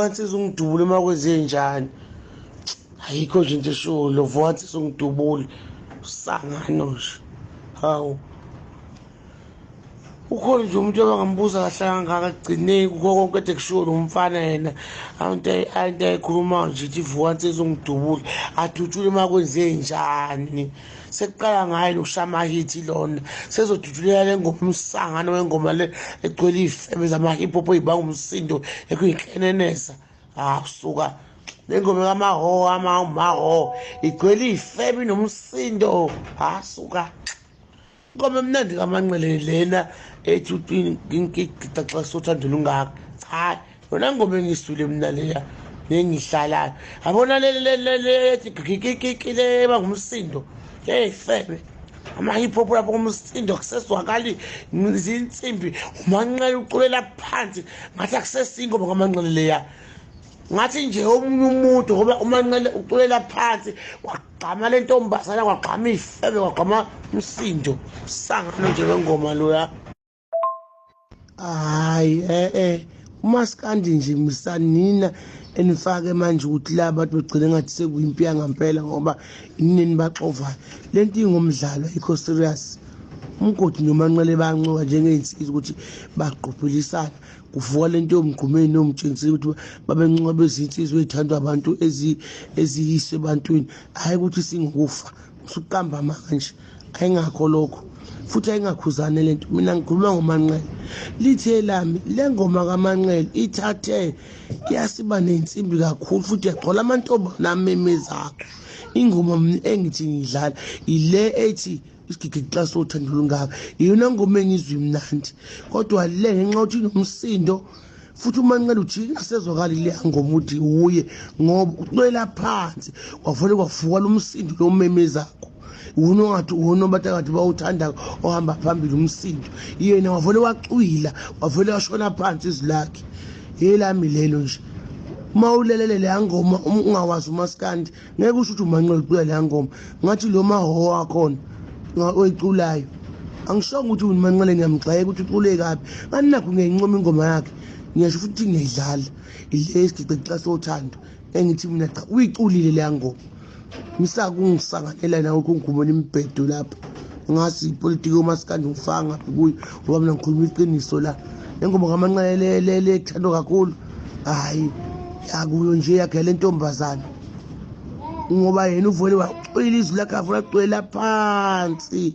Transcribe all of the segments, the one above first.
Vuka nsizwa ungidubule uma kwenzenjani. Ayikho nje into eshoyo lo, vuka nsizwa ungidubule. Usangano nje. Hawu. Ukhona nje umuntu abangambuza kahle kangaka ekugcineni kukho konke ede kushiwo lo mfana yena into ayikhulumayo nje ithi vuka nsizwa ungidubule, adutshule uma kwenzenjani. Sekuqala ngayo nokushaya amahithi lona, sezodutshulela le ngoma, umsangano wengoma le egcwele iy'febe zama-hip hop ey'banga umsindo ekuyinhlenenesa. Hawu suka, le ngoma kamaho amaho igcwele iy'febe inomsindo. Ha suka, ingoma emnandi kaManqele lena ethi ngigixa sothando lungaka. Cha, yona ngoma engisule mina leya nengihlalayo. Yabona le ethi gigigigi le bangumsindo ley'febe ama-hip hop lapho ngumsindo kusezwakali izinsimbi, uManqele uculela phansi ngathi akusesingoma kaManqele leya, ngathi nje omunye umuntu ngoba uManqele uculela phansi kwagqama le ntombazana, kwagqama iy'febe, kwagqama umsindo, usangano nje wengoma loya. Hhayi umaskandi nje misanina enifake manje ukuthi la bantu begcine ngathi sekuyimpi yangampela ngoba inini baxovayo. Le nto ingumdlalo, ayikho serious. Umgodi noManqele bayancoka njengey'nsizwa ukuthi bagqubhulisana, kuvuka le nto yomgqumeni nomtshengisile ukuthi babencoka bezinsizwa ey'thandwa abantu eziyiswe ebantwini. Hhayi ukuthi singukufa, usuqamba amanga nje, ayingakho lokho futhi ayingakhuzane le nto. Mina ngikhuluma ngoManqele, lithe lami le ngoma kaManqele ithathe yasiba nensimbi kakhulu futhi yagcwala amantombazane amemezakho. Ingoma mina engithi ngiyidlala ile ethi isigigixasa sothando olungaka, iyona ngoma engizwa imnandi, kodwa le ngenxa yokuthi inomsindo futhi uManqele uthi ingasezwakali leya ngoma uthi uye ngoba ucwela phansi kwavele kwavuka lo msindo lo memezakho. Uwona ongathi uwona abantu akathi bawuthanda ohamba phambili umsindo, yena wavele wacwila wavele washona phansi izwi lakhe. Yelami lelo nje, uma ulelele leya ngoma ungawazi umaskandi ngeke usho ukuthi uManqele ucula leya ngoma, ngathi lo maho wakhona oyiculayo. Angishongo ukuthi uManqele ngiyamgxeka ukuthi ucule kabi, anginakho ngiyayincoma ingoma yakhe, ngiyasho futhi ngiyayidlala ile isigixixa sothando engithi mina cha uyiculile leya ngoma. Ngisakungisanganela nawe ukungigumela imibhedo lapha, ngazi ipolitiki yomaskandi ngifaka ngaphi kuyo ngoba mina ngikhuluma iqiniso la. Le ngoma kaManqele le ethandwa kakhulu, hhayi yakuyo nje yakhe le ntombazana, ngoba yena uvele wacwila izwi lakhe avele wacwila phansi,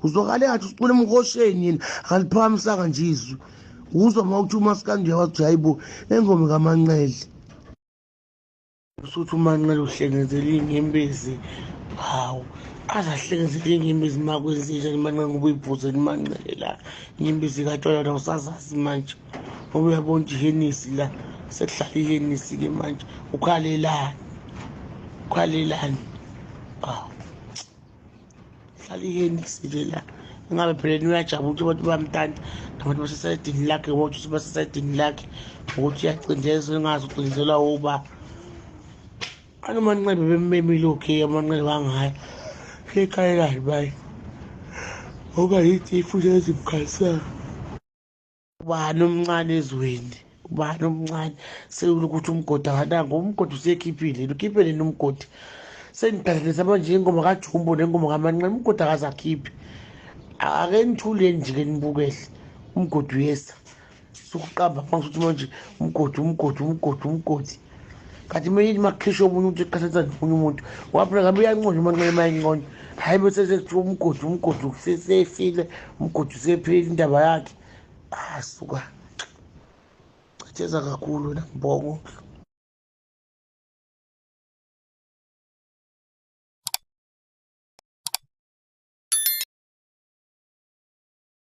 uzwakale ngathi ucula emhosheni yena akaliphakamisanga nje izwi. Uzwa uma uthi umaskandi uyawathi hayi bo le ngoma kaManqele. Usuthi uManqele uhlengezela iy'nyembezi, hawu aze ahlengezele iy'nyembezi uma kwenzenjani Manqele ngoba uyiphuzela uManqele la inyembezi katshwala la usazazi manje ngoba uyabona ukuthi ihenisi la sekuhlala ihenisi-ke manje, ukhalelani ukhalelani? Hawu hlala ihenisi-ke la. Ingabe phela yena uyajabula ukuthi abantu bayamthanda nabantu basesayidini lakhe, ngoba ukuthi basesayidini lakhe ngokuthi uyacindezela engazi ucindezelwa uba. Kanti uManqele bebemmemile okay, uManqele wangaya ekhalelani baye ngoba yithi futhi ezimkhalisayo. Ubani omncane ezweni, ubani omncane sekulokhu ukuthi umgodi akanango, umgodi usekhiphile, ukhiphe nini umgodi? Sengiqhathanisa manje ingoma kaJumbo nengoma kaManqele, umgodi akaze akhiphe. Ake nithuleni nje ke nibukele, umgodi uyeza. Sukuqamba phansi ukuthi manje umgodi umgodi umgodi umgodi, kanti mina uma kukhishwa omunye umuntu eqhathanisa nomunye umuntu waphela ngabe uyanconywa uManqele uma enconywa, hhayi bese sekuthiwa umgodi umgodi usefile, umgodi usephelile indaba yakhe. Ah suka, chitheza kakhulu wena Mbongo.